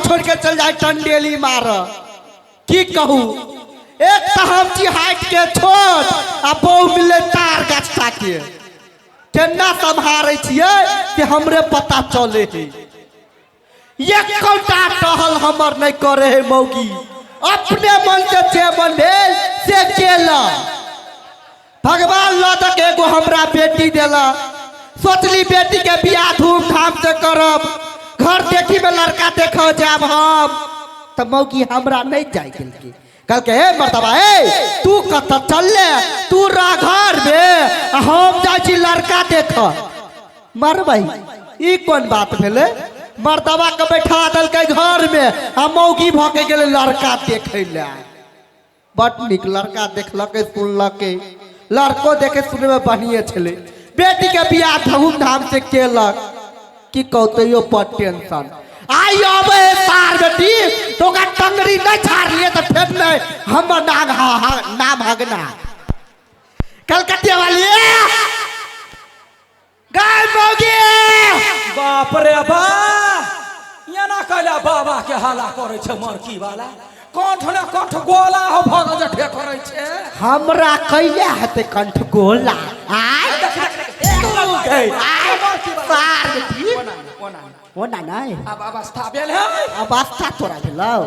छोड़ के चल जाए टंडेली मार। की कहू, एक तऽ हम छी हाइट के छोट आ बहु मिलले तार गाछटा के, केना सम्हारै छियै कि हमरे पता चले है। एकोटा टहल हमर नहीं करे है मौगी, अपने मन से जे मन भेल से केला। भगवान लऽ दऽ के एगो हमरा बेटी देला, सोचली बेटी के बियाह धूमधाम से करब, घर देखी में लड़का देखो जाब हम, तऽ मौगी हमरा नहीं जाय देलकै। कहलकै हे मर्दबा हे तू कतऽ चलले, तू रह घर में आ हम जाइ छी लड़का देख। मरबै ई कोन बात भेलै? मर्दबा के बैठा देलकै घर में आ मौगी भऽ के गेलै लड़का देखै लए। बड नीक लड़का देखलकै सुनलकै, लड़को देखे सुनने में बढ़िए छलै। बेटी के बियाह धूमधाम से केलक। की कहू तैयो पर टेंशन आई अबे है सार बेटी, तो ओकरा टंगरी नहीं छाड़लिए तो फेर नहीं हमर नाम नाम हगना। कलकतिया वाली गाय मौगी। बाप रे बा, एना कैला बाबा के हाला करै छै मरकी वाला, कंठ ने कंठ गोला हो भग जे करै छै। हमरा कैला हेतै कंठ गोला? आय तू गई आय सार बेटी ओना नहीं। अब अवस्था भेल है, अवस्था तोरा भेलौ।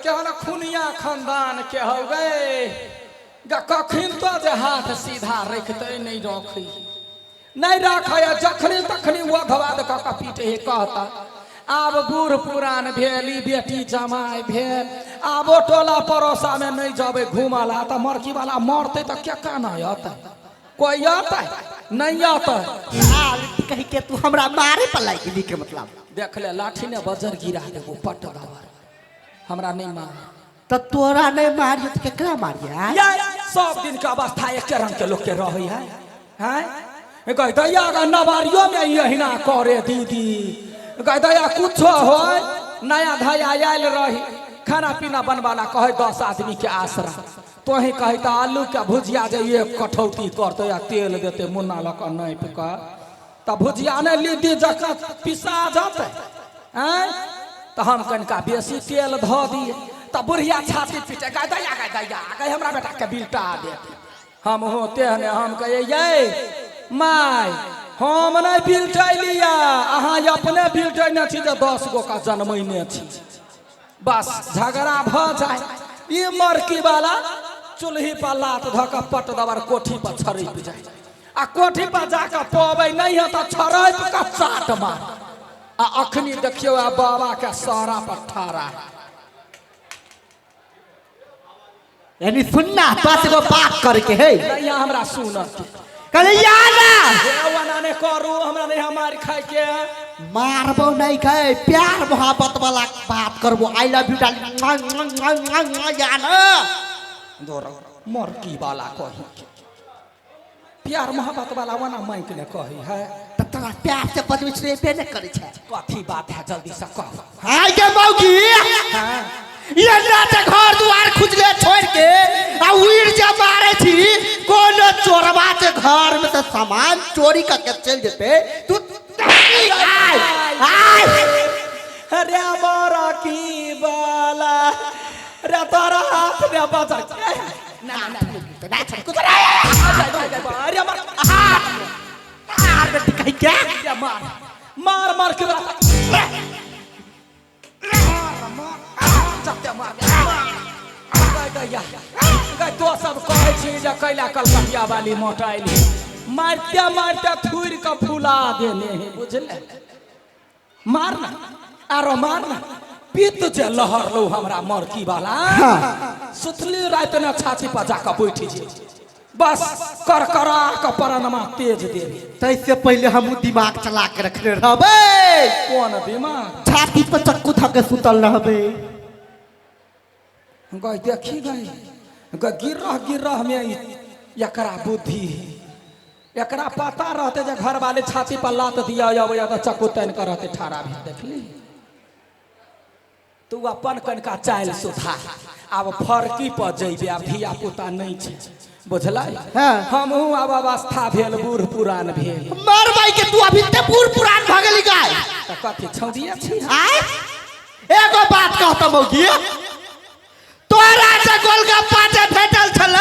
केहन खुनिया खानदान के हौ गे, कखन तो जे हाथ सीधा रखते नहीं रखी नहीं रखे, जखनी तखनी वधवाद कऽ कऽ पीटे हे। कहता आब बूढ़ पुरान भेल, ई बेटी जमाय भेल, आब ओ टोला पड़ोसा में नहीं जबै घूमऽ ला, तऽ मरकी वाला मरतै तऽ के काना अतै? कोई अतै? नहीं अतै। कही के तू हमरा मारे पर लागि गेली के मतलब? देख ले लाठी ने बजर गिरा देबो पट दबर, हमरा नहीं मार। तऽ तोरा नहीं मारियो तऽ केकरा मारियो? या सब दिन के अवस्था एके रंग के लोग के रहे है। हैं कह दैया गा नवारियो में यहिना करे दीदी, कह दैया कुछो हो नया धया आयल रही, खाना पीना बनवाला कहे 10 आदमी के आसरा, तोही कहे तऽ आलू के भुजिया जे एक कठौती करते या तेल देते मुन्ना लऽ कऽ नापि कऽ, तऽ भुजिया ने लीदी जकाँ पिसा जतै। आँय तऽ हम कनिका बेसी तेल धऽ दिए तऽ बुढ़िया छाती पीटे, गाय दैया गाय दैया गाय हमरा बेटा के बिलटा देते। हम हो तेहने हम कहिए यै my हम नहि बिलटैलिया, अहाँ अपने बिलटैने छी जे 10 गो का जनमैने छी। बस झगड़ा भऽ जाय। ई मरकी वाला चूल्ही पर लात धऽ कऽ पट दबर कोठी पर छड़पि जाय, आ कोठी पर जाकऽ पबै नहि है तऽ छड़पि कऽ चाट मार। आ अखनी देखियौ आ बाबा के सारा पर ठाड़ा है। यानी सुनना तोरा से एगो बात करके है। नहीं हमरा सुनत के। कहले या ना हे ओना नहि करू, हमरा नहीं मार खाय के। मारबो नहीं खाए, प्यार मोहब्बत वाला बात करबो, I love you darling या ना। दौड़ मरकी वाला कही के प्यार मोहब्बत वाला ओना माइक ने कही है। तऽ तोरा प्यार से बजबै छै एबे नहि करै छै। कथी बात है जल्दी से कह। हाय गे मौगी, ये ना ते घर दुआर खुजले छोड़ के आ उड़ जा मारे छी, कोनो चोरबा के घर में तो सामान चोरी करके चल जेते तू। आय आय अरे मरकी वाला रे तोरा हाथ में बजा ना ना ना अरे मार मार बेटी कही क्या मार मार मार के मार मार तो सब कहै छी जे कैला कलकतिया वाली मोटाइली मारते मारते थुरि के फुला देने है, बुझले? मार ना आरो मार ना, पित्त जे लहरलो हमरा मरकी वाला। सुतली राति ने छाती पर जाके बैठ जे, बस करकरा के परनमा तेज देवी। तैसे पहले हम दिमाग चला के रखने रहबे। कोन दिमाग? छाती पर चक्कू धके सुतल रहबे। गई देखी गई गिरह गिरह में एकरा बुद्धि, एकरा पता रहते जे घर वाले छाती पर लात दिया अबैया तऽ चक्कू तानि कऽ रहते ठाड़ा भी। देखली तू अपन कनिका चालि सुधार, आब फरकी पर जइबे, आब धिया पुता नहि छै, बुझलै? हाँ। हमहूँ आब अवस्था भेल बूढ़ पुरान भेल। मरबै के तू अभी ते बूढ़ पुरान भऽ गेली गाय। तऽ कथी छौड़िए छी? आय एगो कहता मौगी तोरा जे गोलगप्पा जे भेटल छल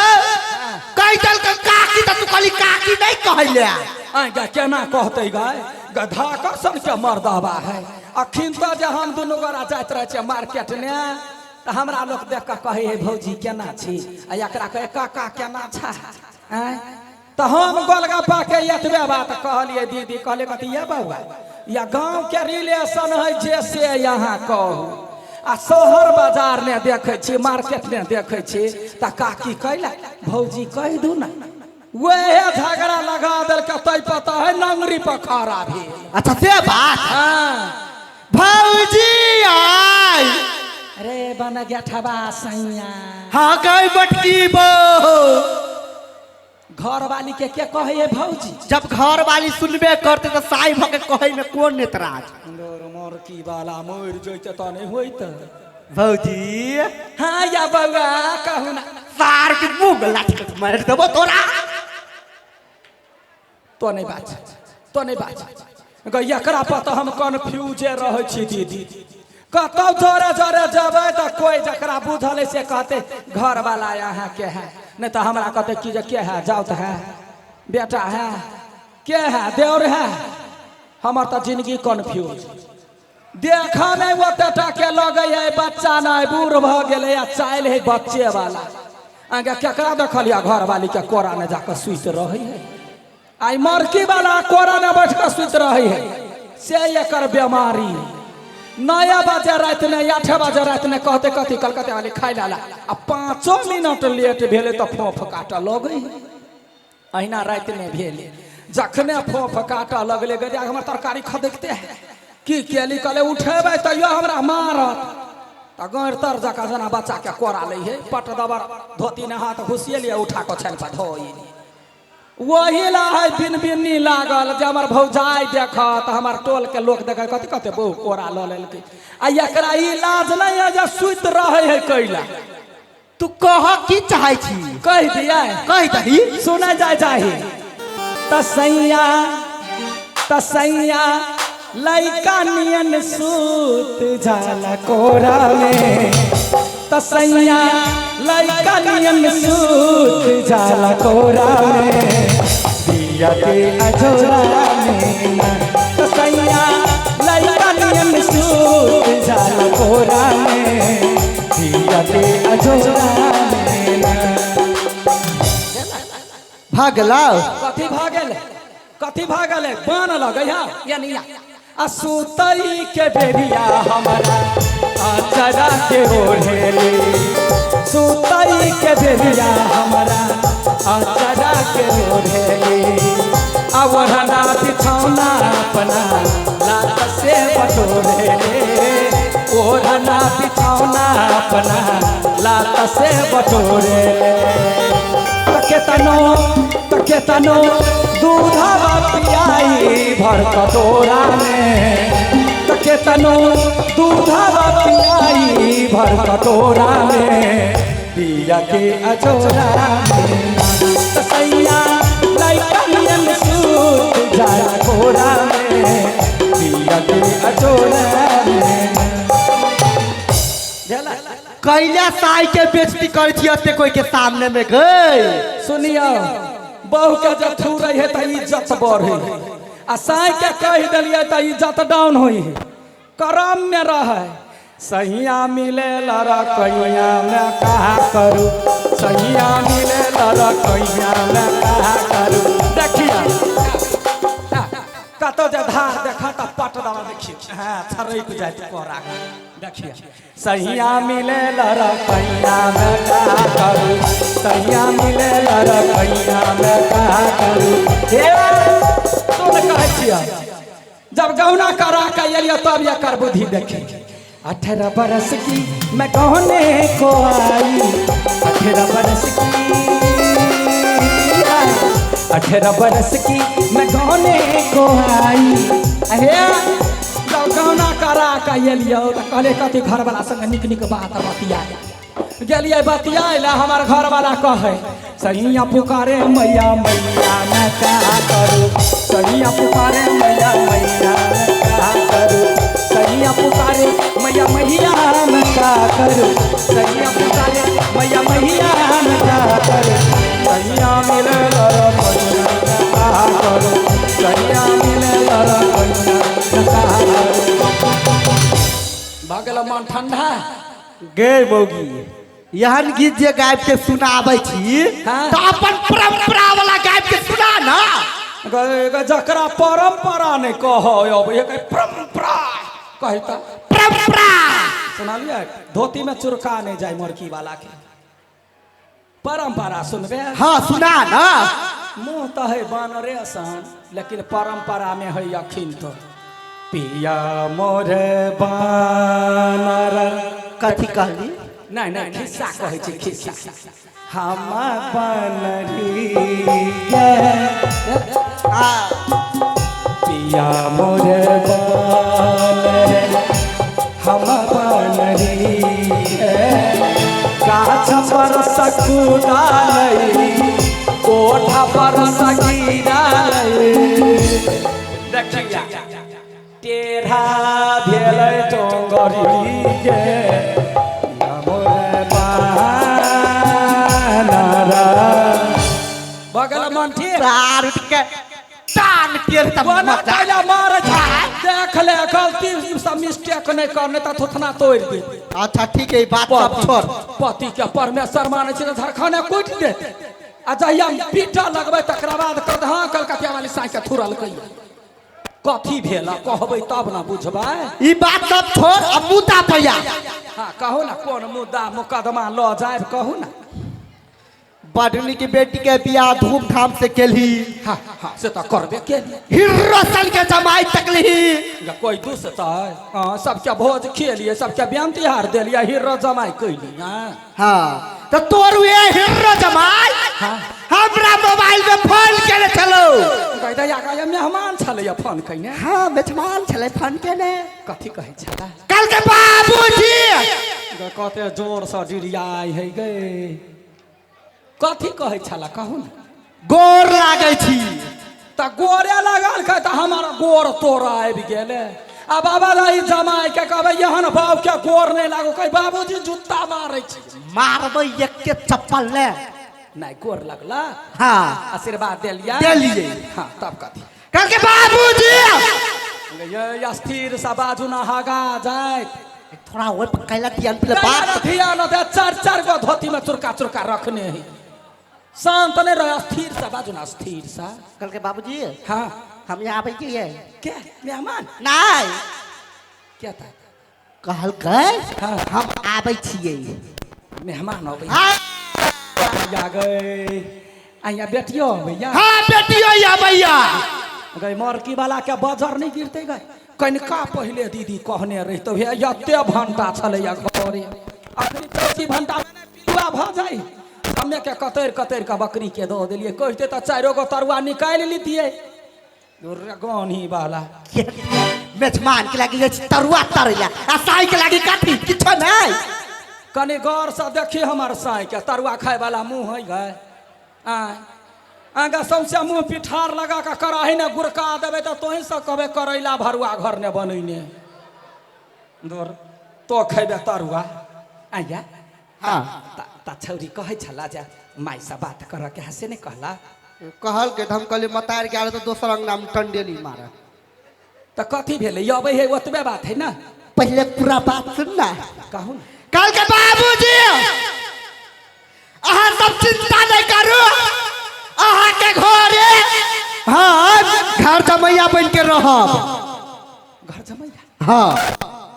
कहि देलक काकी तऽ तू कहली काकी नहीं कहले। आइ गे केना कहतै गाय गधा कसन के मर्दबा है। अखिन तऽ जे हम दुनू गोरा जाइत रहै छियै मार्केट ने तऽ हमरा लोक देख कऽ कहै है भौजी केना छी आ एकरा कहै काका केना छा। आँय तऽ हम गोलगप्पा के एतबे बात कहलियै दीदी, कहलियै कथी ये बौआ या गाँव के रिलेशन है जे से यहाँ कहू आ शहर बाजार ने देखै छी मार्केट ने देखै छी तऽ काकी कैला भौजी कहि दू ना। वह झगड़ा लगा देलकै तै पता है नंगरी पर खड़ा भेल। अच्छा से बात। हाँ भौजी आय अरे बन गया ठबा सैया। हाँ गई मटकी बो घर वाली के कहे है भौजी? जब घर वाली सुनबे करते तो साई भके कहे में कौन नेतराज। मोरकी वाला मर जैते तऽ नहीं होइत भौजी। हाँ या बौआ कहू ना। सार के मुंह में लाठी के मार देबो तोरा। तो नहीं बात तो नहीं बात गै एकरा पर तऽ हम कन्फ्यूजे रहै छी दीदी। कतौ जोरे जोरे जेबै तऽ कोइ जकरा बुझल है से कहते घर वाला यहाँ के है, नहीं तऽ हमरा कहते कि जे के है जाउत है बेटा है के है देवर है। हमर तऽ जिंदगी कन्फ्यूज। देखा नहीं ओते टाके लगै है बच्चा नहीं बूढ़ भऽ गेलै आ चालि है बच्चे वाला। अहाँके केकरा देखलियै घर वाली के कोरा ने जाकऽ सुति रहै है, आई मरकी वाला कोरा ने बैठ कऽ सुति रहै है से एकर बेमारी। 9 बजे राति ने 8 बजे राति ने कहते कथी कलकत्ता वाली खाइ ला आ 5 मिनट लेट भेलै तऽ फोफ काटऽ लगै है। अहिना राति ने भेलै जखने फोफ काटऽ लगलै गजा हमर तरकारी खदकते है की केली कहले उठेबै तैयो हमरा मारत। तऽ गैर तर जकाँ जेना बच्चा के कोरा लै है पट दबर धोती ने हाथ घुसिएलियै उठा कऽ छानि पर धोइ। वही ला है बिन बिन्नी लागल जे हमर भौजाइ देखत हमर टोल के लोक देखत कथी कहते बहु कोरा लऽ लेलकै आ एकरा ई लाज नहीं है जे सुति रहै है कैला। तू कह की चाहै छी? कहि दियै कहि दही सुनै जाय चाही। तसैया तसैया लैका नियन सूत जाला कोरा में। तसैया लैका नियन सूत जाला कोरा में दिया के अजोरा में। तसैया लैका नियन सूत जाला कोरा में दिया के अजोरा में। भागला कथी भागल कथी भागल बान लगै है यानी आ सुतई के बेरिया हमारा आचरा के ओढ़ेले। सुतई के बेरिया हमारा आचरा के ओढ़ेले। आ ओढ़ना बिछौना अपना लात से बटोरेले। ओढ़ना बिछौना अपना लात से बटोरेले। तकेतनो तकेतनो दूधवा पियाई भर कटोरा में। तकेतनो दूधवा पियाई भर कटोरा में दिया के अजोरा में। तसैया लैका नियन सूत जाला कोरा में दिया के अजोरा में। कैला साई के बेइज्जती करै छी एते कोई के सामने में गई। सुनियो बहु के जब थूरै है तऽ इज्जत बढ़े है आ साई के कहि देलियै तऽ इज्जत डाउन होइ है। करम में रहै सहिया मिले लड़कैया में कहा करू। सहिया मिले लड़कैया में कहा करू। देखिया कतौ जे धार देखा तऽ पट दवा देखिए हाँ छरैक जाइत कोरा देखिए। सहिया मिले लड़कैया में कहा करू। सहिया मिले लड़कैया में कहा करू। हे सुन कहै छियै जब गौना करा के एलियै तब एकर बुद्धि देखी। 18 बरस की मैं गौने को आई। 18 बरस की 18 बरस की मैं गौने को आई। हे जब गौना करा के एलियै तऽ कहले कथी घरवाला संगे नीक नीक बात बतिया गेलियै बतियाय ला। हमार घरवाला कहै सैया पुकारे मैया मैया मैं क्या करूँ। सैया पुकारे मैया मैया मैं क्या करूँ। सैया पुकारे मैया मैया मैं क्या करू सैया पुकारे मैया मैया हम का करू सैया मिले लर कन्या का करू सैया मिले लर कन्या का करू। भऽ गेल मन ठंडा। गे मौगी, एहन गीत जे गाबि के सुनाबै छी हाँ। तऽ अपन परंपरा वाला गाबि के सुना ना। जकरा परंपरा नहि कहऽ अबै है, परंपरा कहता। परंपरा सुनलियै? धोती में चुरका नहि जाय मरकी वाला के। परंपरा सुनबे? हाँ, सुना ना। मुँह तऽ है बानरे सन, लेकिन परंपरा में है अखिन तो पिया मोरे बानर। कथी कहली? नहीं नहीं, खिस्सा कहै छी, खिस्सा। हम बनरी हाँ। पिया मोरे बानर, हम बनरी, गाछ पर सकुदालै, कोठा पर सकीदालै। देखिया टेढ़ा भेलै टोंगरी गे, पिया मोरे बानर। भऽ गेल मन ठीक? तार उठ के टांग टेढ़ तब कोना मजा। कैला मारै छै? देख ले, गलती से मिस्टेक नहि कर, नहि तऽ थोथना तोड़ि दे। अच्छा ठीक है, ई बात सब छोड़। पति के परमेश्वर मानै छै तऽ झरखाने कुटि देत, आ जहिया पीटा लगबै तकरा बाद कहत हाँ कलकतिया वाली साँइ के थुरलकै। कथी भेल कहबै तब ने बुझबै। ई बात सब छोड़, अब मुद्दा पैया। हाँ कहू ना, कोन मुद्दा मुकदमा लऽ जायब, कहू ना। बड़ नीक बेटी के बियाह धूमधाम से केलही। हाँ हाँ, से तऽ करबे केलियै। हीरो सन के जमाई तकलही। या कोई दुसतै? हाँ, सबके भोज खिएलियै, सबके ब्याह तिहार देलियै, हीरो जमाई कैली। हाँ। हाँ, तो तोर वे हीरो जमाई हाँ। हमरा मोबाइल में फोन केने छलो। कहै दैया कहै मेहमान छलैया फोन कयने? हाँ, मेहमान छलै फोन केने। कथी कहै छलै? कल के बाबूजी। गे, कते जोरसँ डिरियाइ है गे। कथी कहै छला कहू ने। गोर लागै छी। तऽ गोरे लागल के तऽ हमर गोर तोरा आबि गेलै। आ बाबा दाई जमाई के कहबै एहन बाप के गोर नहि लागो, कहै बाबूजी जुत्ता मारै छी। मारबै एके चप्पल ले। नहि गोर लगला? हाँ। आशीर्वाद देलियै? देलियै। हाँ, तब कथी? कल के बाबूजी। ये स्थिर सँ बाजू ना, हगा जायत। थोड़ा ओहि पर कैला ध्यान पे बात। ध्यान दे, चार चार गो धोती में चुरका चुरका रखने है, शांत नहीं रहे, स्थिर सा बाजू ना, स्थिर सा। कल के बाबूजी। हाँ। हम यहाँ आबै छियै। क्या मेहमान? नहीं। क्या था? कहलकै हाँ। हम आबै छियै। मेहमान अबै? हाँ। आ गए आइया, बेटियो अबैया? हाँ, बेटियो आबैया। गई मरकी वाला के बजर नहीं गिरते गए? कनिका पहिले दीदी कहने रहितो हे, एते भंटा छलैया घरे, अखनी चौकी भंटा में पिलुआ भऽ जाइ। हमे के कतरि कतरि के बकरी के दऽ देलियै। कहते तऽ चारिो गो तरुआ निकालि लितियै गौनी वाला। मेजमान के लागी जाइ तरुआ तरैला, आ साई के लागी कथी? किछो नहीं। कनि गौरसँ देखी हमर साँइ के, तरुआ खाय वाला मुँह है गए? आँय आगाँ सौंसे मुँह पिठार लगा कऽ कड़ाही ने गुड़का देबै तऽ तोहीं सब कहबै करैला भरुआ घर ने बनैने। दूर तो खैबे तरुआ आइया। हाँ। ता छौरी कहै छला जे माइसँ बात करऽ के है, से नहि कहला? कहल के हम कहलियै मतार के आबै तऽ दोसर अंगना में टंडेली मारे। तऽ कथी भेलै? अबै है ओतबे बात है ना। पहले पूरा बात सुन ना। कहू ने। कल के बाबूजी, अहाँ सब चिंता नहीं करू, अहाँ के घरे हाँ घर जमैया बन के रहब। घर जमैया? हाँ।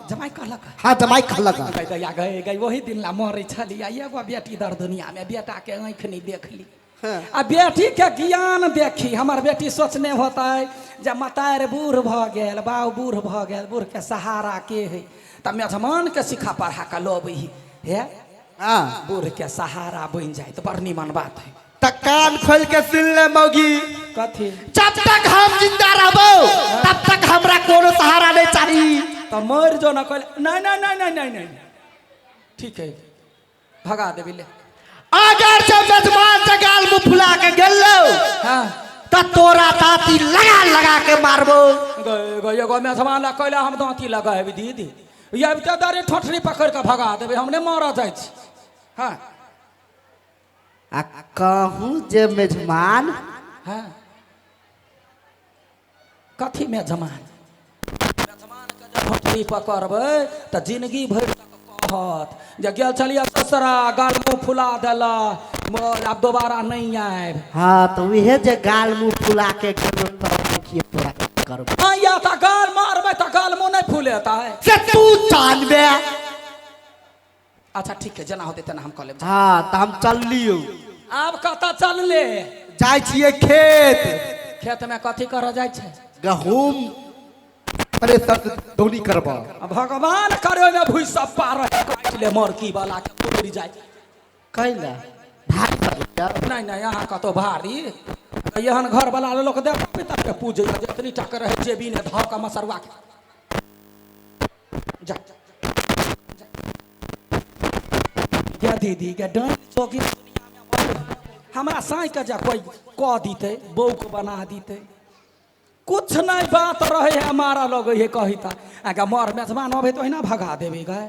जमाइ कहलक? हाँ, जमाई कहलक। गई दैया गई गई, वही दिन ला मरै छलियै। एगो बेटी दर दुनिया में, बेटा के आँखि नहि देखली। हाँ। आ बेटी के ज्ञान देखी, हमर बेटी सोचने होतै जे मतार बूढ़ भऽ गेल, बाउ बूढ़ भऽ गेल, बूढ़ के सहारा के है? तऽ मेजमान के सिखा पढ़ा कऽ लबै हे। हाँ। बूढ़ के सहारा बनि जाय तऽ बड़ निमन बात है। त कान खोल के सुन ले मौगी। कथी? जब तक हम जिंदा रहबो तब तक हमरा कोनो सहारा नहीं चाहिए। तऽ मरि जो न कहले। नहीं नहीं नहीं नहीं नहीं नहीं, ठीक है, भगा देबी ले। अगर जब मेजमान से गाल मुंह फुला के गेलो हाँ। त तोरा ताती लगा लगा के मारबो। गए गए, एगो मेजमान ला कहले हम दाँती लगाएब दीदी। आबिते दारे ठोठरी पकड़ि कऽ भगा देबै, हम नहि मारऽ जाइ छी। हँ आ कहूँ जे मेजमान। हँ, कथी मेजमान? मेजमानके जे ठोठरी पकड़बै तऽ जिंदगी भरि तक कहत जे गेल छलियै ससुरा, गाल मुँह फुला देलक, आब दोबारा नहि आयब। हाँ, तऽ उहे जे गाल मुँह फुला के गेलो तब देखिए तोरा की करबो। हाँ, या तऽ गाल मारबै तऽ गाल मुँह नहि फुलेतै। से तू जानबे। अच्छा ठीक है, जेना होतै तेना हम कऽ लेब। हाँ, तऽ हम चललियौ। आब कतऽ चलले? जाइ छियै खेत। खेतमे कथी करऽ जाइ छै? गहूम थ्रेसर से दौनी करब। भगवान करे ओहिमे भूसि सब पार काटि ले, मरकी वाला के उड़ि जाय। कैला भाग पड़लै? नहि नहि, अहाँ कतौ भारी एहन घर वाला लोक देवता पितर के पूजै जतनी टाके रहै जेबी ने धऽ कऽ मसरुआ के जा गे दीदी गे, डाइन चौकी हमरा साँइके जे कोइ कऽ दितै, बौक बना दितै, कुछ नहि बात रहे है, मारऽ लगै है। कही तऽ आगे मर मेजबान अबै तऽ ओहिना भगा देबै गए।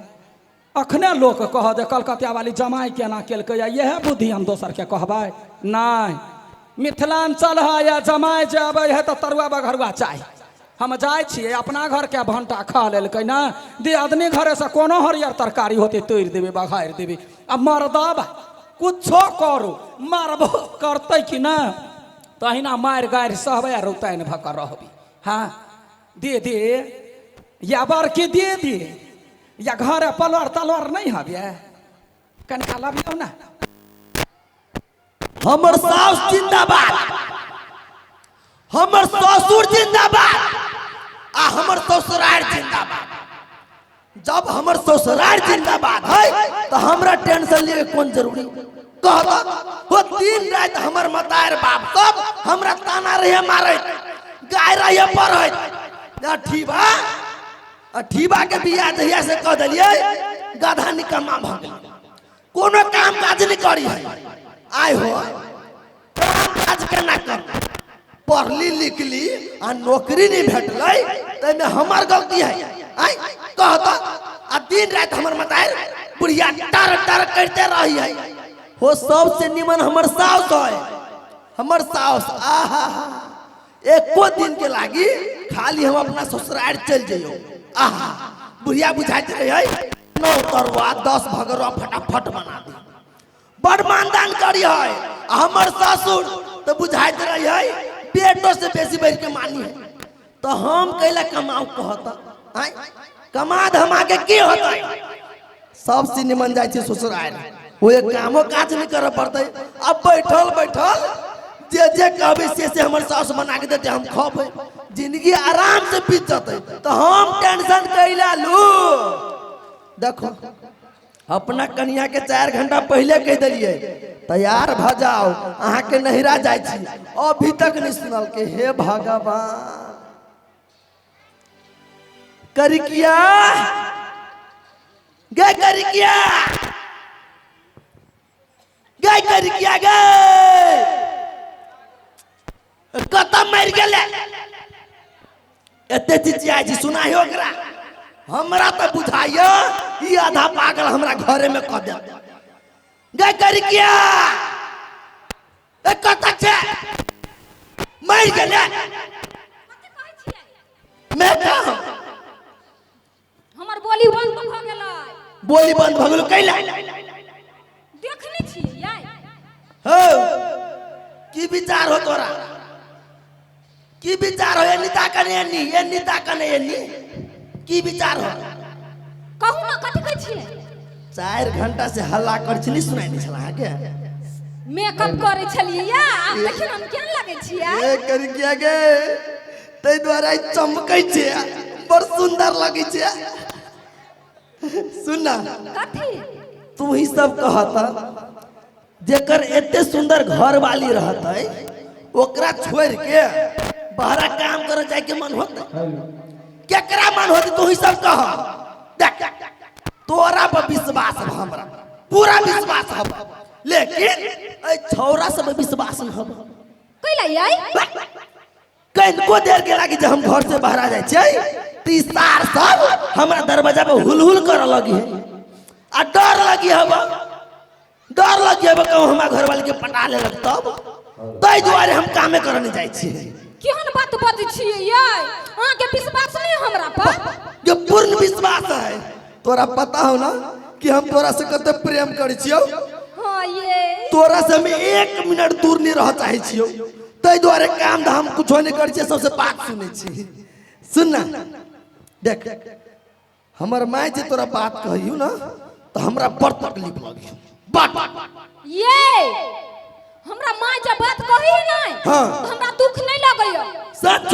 अखने लोक कह जे कलकतिया वाली जमाइ केना केलकै, इएह बुद्धि हम दोसरके कहबै नहि। मिथिलाञ्चल है या जमाइ जे अबै है तऽ तरुआ बघरुआ चाही। हम जाइ छियै अपना घरके भण्टा खा लेलकै ने, दियादनी घरेसँ कोनो हरियर तरकारी होतै तोड़ि देबै, बघारि देबै। आ मरदबा कुछो करू मारबो करतै कि नहि, तहिना मारि गारि सहबै आ रौताइन भऽ कऽ रहबै। हँ दीदी या बड़की दीदी या घरे पलवर तलवर नहि हबे, कनिका लबियौ ने। हमर साउस जिंदाबाद, हमर ससुर जिंदाबाद आ हमर ससुरार जिंदाबाद। जब हमर ससुरार जिंदाबाद है तो हमरा टेंशन लिए कोन जरूरी? कहता वो दिन रात हमर मतार बाप सब हमरा ताना रहे मारे, गाय रहे पढ़े। अठीबा अठीबा के बियाह जहिया से कह दिलियै गधा निकम्मा भऽ गेलै, कोनो काम काज नहीं करी है। आय हो, काम काज केना कर? पढ़ली लिखली आ नौकरी नहीं भेटलै ताहिमे हमर गलती है? आय कहता, आ दिन रात हमर मतार बुढ़िया टर टर करते रही है। हो सबसे निमन हमर साउस है, हमर साउस आहा एको दिन के लागी खाली हम अपना ससुराल चल जइयो, आहा बुढ़िया बुझाइत रहे 9 तरुआ 10 भगरुआ फटाफट बना दी, बड़ मानदान करी है। आ हमर ससुर तो बुझाइत रही है बेटो से बेसी बढ़ के मानी है, तो हम कैला कमाऊ कहता? आय कमा धमा के की होता? सबसे निमन जाइ छै ससुराल, वो एक कामो काज नहीं करे पड़तै। अब बैठल बैठल जे जे कहबै से हमर सास बना के देतै, हम खबै, जिंदगी आराम से बीत जतै, तो हम टेंशन कैला लू? देखो अपना कनिया के 4 घंटा पहले कह दिलियै तैयार भ जाओ, अहाँ के नहिरा जाइ छी, अभी तक नहीं सुनल के। हे भगवान, करिकिया गे, करिकिया गे, करिकिया गे, कतऽ मरि गेलै? एते चिचियाइ छी सुनाही ओकरा। हमरा तऽ बुझाइया ई आधा पागल हमरा घरे में कऽ देत। गे करिकिया, ए कतऽ छै? मरि गेलै? कथी कहै छियै? मैं कहाँ हमर बोली बंद भऽ गेलै। बोली बंद भऽ गेल कैला? देखने छियै। हो की विचार हो तोरा? की विचार हो? एनी ताकने एनी, एनी ताकने एनी, की विचार हो? कहू ने, कथी कहै छियै? 4 घंटा से हल्ला कर छी, नहीं सुनाई नहीं छला अहाँके? मेकअप करै छलियै या आब देखियौ ने हम केहन लगै छियै। ए करिकिया गे, ताहि दुआरे आइ चमकै छै, बड़ सुंदर लगै छै। सुन ना। कथी? तू ही सब कहता जेकर एते सुंदर घर वाली रहतै ओकरा छोड़ के बाहरा काम करे जाय के मन होतै? केकरा मन होतै? तू ही सब कह। देख, तोरा पर विश्वास है, हमरा पूरा विश्वास है, लेकिन एहि छौरा सब पर विश्वास नहीं है। कैला यै? कनिको देर के लागी जे हम घर से बाहर आ जाइ छियै तो ई सार सब हमरा दरवाजा पर हुल हुल कर लगी है आ डर लगी हब, डर लगी हब कहूँ हमरा घरवाली के पटा लेलक, तब ताहि दुआरे हम कामे करऽ नहीं जाइ छियै। केहन बात बजै छियै यै? अहाँके विश्वास नहीं हमरा पर? ये पूर्ण विश्वास है। तोरा पता हो ना कि हम तोरा से कते प्रेम करै छियौ। हाँ ये। तोरा से हम 1 मिनट दूर नहीं रह चाहे छियौ, ताहि दुआरे काम धाम कुछो नहीं करै छियै, सबसे बात सुनै छी। सुन ना, देख हमर माय जे तोरा बात कहियौ ना तो हमरा बड़ तकलीफ लगी बड़। ये हमरा माय जे बात कही नहीं हाँ। तो हमरा दुख नहीं लगैया। सच?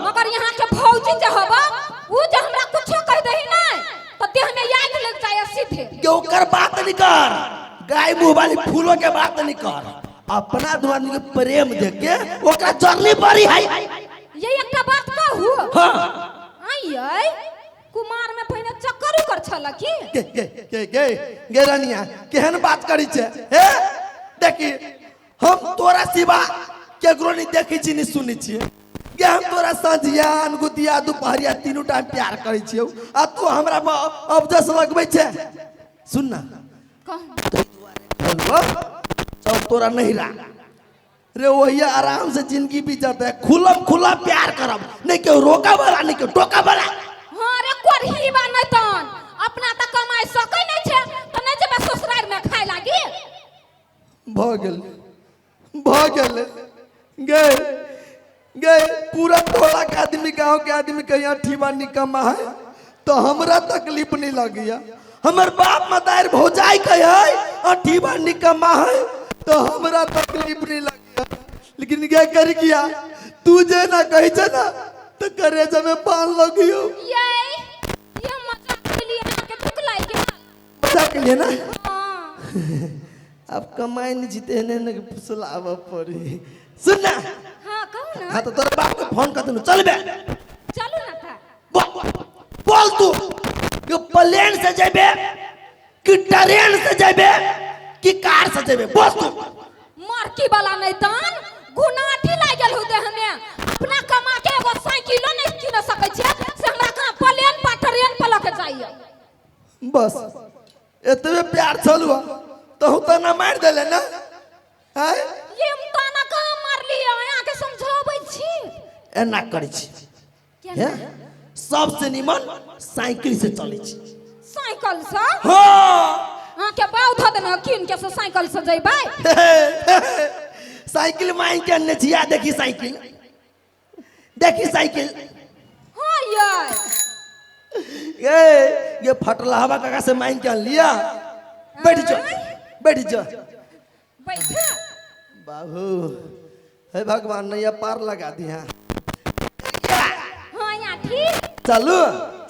मगर यहाँ के भौजी जे हबा उ जे हमरा कुछो कह दही नहीं तो देह में आग लग जाए सीधे। के ओकर बात नहीं कर, गाय मुंह वाली फूलों के बात नहीं कर, अपना दू आदमी के प्रेम देख के ओकरा जरनी पड़ी है। ये एकटा बात कहू? हाँ। आइयै कुमार में पहिने चक्कर उकर छल की? गे गे गे गे गे रनिया केहन बात करी छे हे? देखी हम तोरा सिवा केकरो नहीं देखै छी नहीं सुनै छियै। गे हम तोरा साँझिया अनगुतिया दुपहरिया तीनू टाइम प्यार करै छियौ आ तू हमरा पर अबजस लगबै छे। सुन ना, कहू। चल तोरा नहिरा रे, वही आराम से जिंदगी बीत जाता है, खुलम खुला प्यार करब, नहीं केहू रोका वाला नहीं केहू टोका वाला। हाँ रे कोरही बा नहीं तन अपना त कमाई सकै नहीं छे त नहीं जेबै ससुराल में खाए लागी। भ गेल भ गेल गे गे पूरा टोला के आदमी गांव के आदमी के यहाँ ठीबा निकम्मा है तो हमरा तकलीफ नहीं लगिया। हमर बाप मदार भौजाई के है अठीबा निकम्मा है तो हमरा तकलीफ नहीं लगिया। लेकिन क्या कर किया तू जे ना कही छे ना तो करेजा में पान लगियो। ये ये मजाक के लिए अहाँ के दुख लागि गेल। मजाक के लिए ना? हाँ। अब कमाई नहीं जीते ने ने फुसलाव पड़ी। सुन ना। हाँ कहू ना। हाँ तो तोरा बाप के फोन कर देनु, चल बे। चलू ना था। बोल तू यो प्लेन से जेबे कि ट्रेन से जेबे कि कार से जेबे, बोल तू। मरकी वाला नहीं तन गुनाठी लागि गेल हो देह में, अपना कमा के एगो साइकिलो नहीं किन सकै छे से हमरा कहाँ प्लेन पर ट्रेन पर लके जाइए। बस एतबे प्यार छलुआ तहु तो ना मार देले ना? हैं? ये हम ताना कहाँ मारलियै, अहाँ के समझाबै छी। एना करै छी। केना? हैं? सबसे निमन साइकिल से चलै छी। साइकिल से? हाँ। अहाँ के बाउ धऽ देने कीन के से साइकिल से जइबै? साइकिल मांगि के अनने छी, आ देखी साइकिल, देखी साइकिल। हाँ यै। ये ये फटलहवा काका से मांगि के अनलिया। बैठ जा बैठ जा बैठ। बाबू हे भगवान नैया पार लगा दिया। हाँ यहाँ ठीक। चलू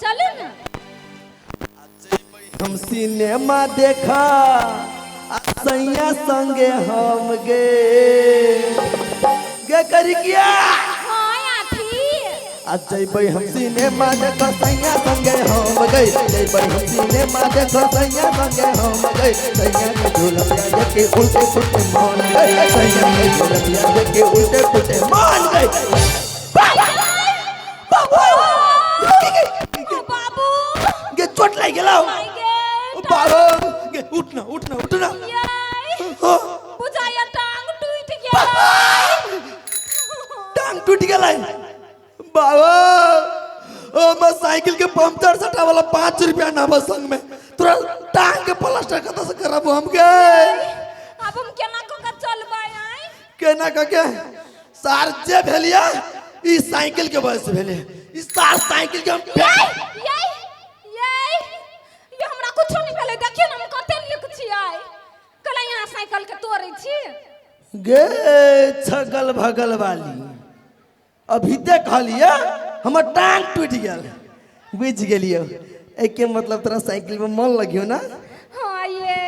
चलू ना। हम सिनेमा देखा सैया संगे हम गे गे करी किया। हाँ यहाँ ठीक। आज जइबै हम सिनेमा देखा सैया संगे हम गए, जइबै हम सिनेमा देखा सैया संगे हम गए, सैया के झूलबिया देखे उल्टे पुल्टे मान गए, सैया के झूलबिया देखे उल्टे पुल्टे मान गए। बाबू बाबू गे चोट लागि गेलौ। बाबू गे उठना उठना उठना। बुझाइया टांग टूटि गेलै। टांग टूटि गेलै बाबा। ओ मैं साइकिल के पंचर सटा वाला 5 रुपया ना बस संग में तोरा टांग के प्लास्टर कतऽ से करब हम गे? अब हम केना कऽ के चलबै आइ? केना कऽ के? सार जे भेलिया ई साइकिल के वजह से भेलै। ई सार साइकिल के हम यै यै यै ये हमरा कुछो नहीं भेलै, देखियौ ने हम कते नीक छियै। कल यहाँ साइकिल के तोड़ै छी। गे छगल भगल वाली अभी देख कहलियै हमर टांग टूटि गेल, बुझि गेलियौ। एहिके मतलब तोरा साइकिल में मन लगियो ना? हाँ ये।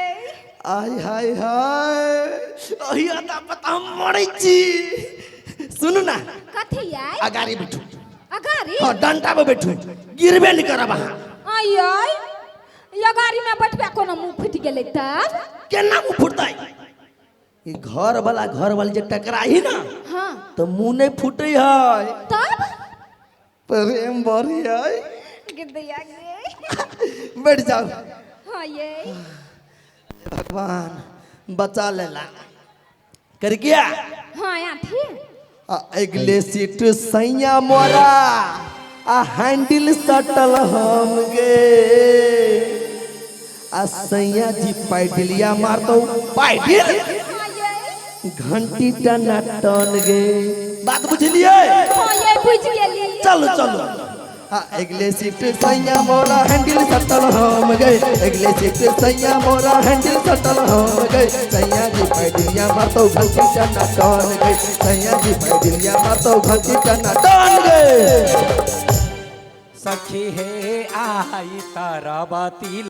आय हाय हाय अही अता पता हम मरै छी। सुनू ना। कथी आय? अगाड़ी बैठू। अगाड़ी? हाँ डंटा पर बैठू, गिरबे नहीं करब अहाँ। आय आय ये गाड़ी में बैठबे कोनो मुँह फुटि गेलै तब? केना मुँह फुटतै? ई घर वाला घर वाली जे टकराही ना हाँ तो मुँह नहीं फूटे है तब? प्रेम बढ़ी है। दैया गे। बैठ जाओ। हाँ ये। भगवान बचा लेला कर गया। हाँ या ठीक। आ अगले सीट सैया मोरा आ हैंडल सटल हम गे आ सैया जी पैडलिया मारतो पैडल हाँ ये। घंटी टना टन गे। बात बुझलिए? हाँ ये बुझ गेली। चलो चलो। आ अगले सीट सैया मोरा हैंडल सटल हम गए अगले सीट सैया मोरा हैंडल सटल हम गए सैया जी पैडलिया मारतो घंटी टना टन गए सैया जी पैडलिया मारतो घंटी टना टन गए। सखी हे आई ताराबती।